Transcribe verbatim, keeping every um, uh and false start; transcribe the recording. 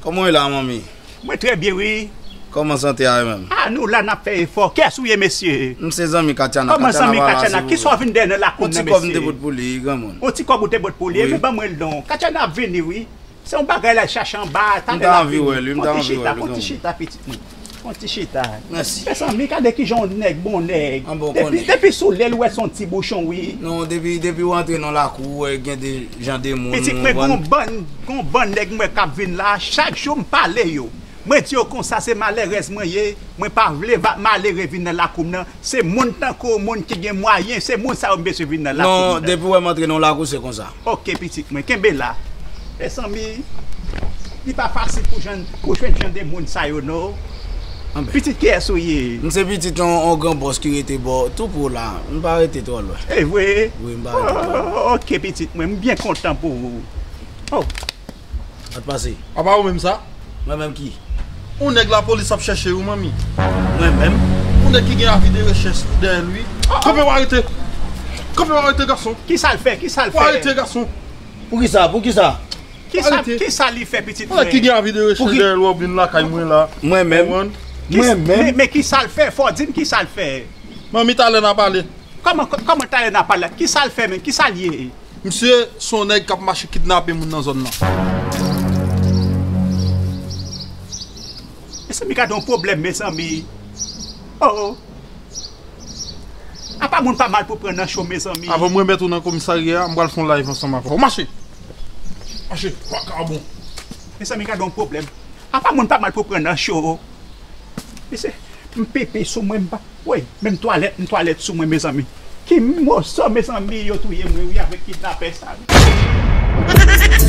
Kòman w ye la, manmi? Mwen trè byen, wi. Kòman sante a, menm? Ah, nou la, n ap fè efò. Kiyès ou ye, mesye? M se zanmi Katiana. Kòman zanmi Katiana? Kisa w vin dèyè nan lakou m nan, mesye? Yon ti kòb m te pot pou li, granmoun. Yon ti kòb ou te pot pou li? Wi. Ebyen, ban mwen l non. Katiana ap vini, wi. Se yon bagay l al chache anba a, talè l ap vini. M ta anvi wè li, m ta anvi wè li, granmoun. Pran ti chita, pitit mwen. Pran ti chita. Mèsi. Mezanmi, gade kijan yon nèg bon nèg. An bon, konnen. Depi, depi sou lè l, ou wè se yon ti bouchon, wi. Non, depi, depi w antre nan lakou, ou wè gen de jan de moun, ou konprann? Pitit mwen, gon bann, gon bann nèg mwen k ap vin la, chak jou m pale yo. Mwen di yo konsa, se malèrèz mwen ye, mwen pa vle va-, malere vin nan lakou m nan. Se moun tankou w, moun ki gen mwayen, se moun sa yo m bezwen vin nan lakou m nan. Non, depi w wè m antre nan lakou, se konsa. Ok, pitit mwen, kenbe la. Mezanmi, li pa fasil pou jwenn, pou jwenn jan de moun sa yo, non. Anben. Pitit kiyès ou ye? M se pitit yon, yon gran bòs ki rete bò, tou pwo la. M pa rete twò lwen. E vre? Wi, m pa rete twò lwen. Oh, ok, pitit mwen, m byen kontan pou ou. Oh. Sa t pase? A pa ou menm sa? Mwen menm ki? Yon nèg lapolis ap chèche wi, manmi. Mwen menm? Yon nèg ki gen avi de rechèch wi dèyè l wi. Kanpe w arete! Kanpe w arete, gason! Kisa l fè? Kisa l fè? W arete, gason! Poukisa? Poukisa? Kisa, kisa li fè, pitit mwen? Yon nèg ki gen avi de rechèch dèyè l w ap vin lakay mwen la. Mwen menm? Mwen menm? Men, men kisa l fè? Fò w di m kisa l fè. Manmi, talè n a pale. Kòman, kòman talè n a pale? Kisa l fè menm? Kisa l ye? Misye se yon nèg k ap mache kidnape moun nan zòn nan. Mezanmi, gade yon pwoblèm, mezanmi. Oh, oh. Apa moun pa mal pou pran nan cho, mezanmi. Avan m remèt ou nan komisarya a, m pral fè yon live ansanm avè w. Mache! Mache, vakabon! Mezanmi, gade yon pwoblèm. Apa moun pa mal pou pran nan cho. Mesye, m pepe sou mwen, m pa, woy, menm twalèt, m twalèt sou mwen, mezanmi. Ki moso, mezanmi, yo touye mwen, wi, avèk kidnapè sa, wi.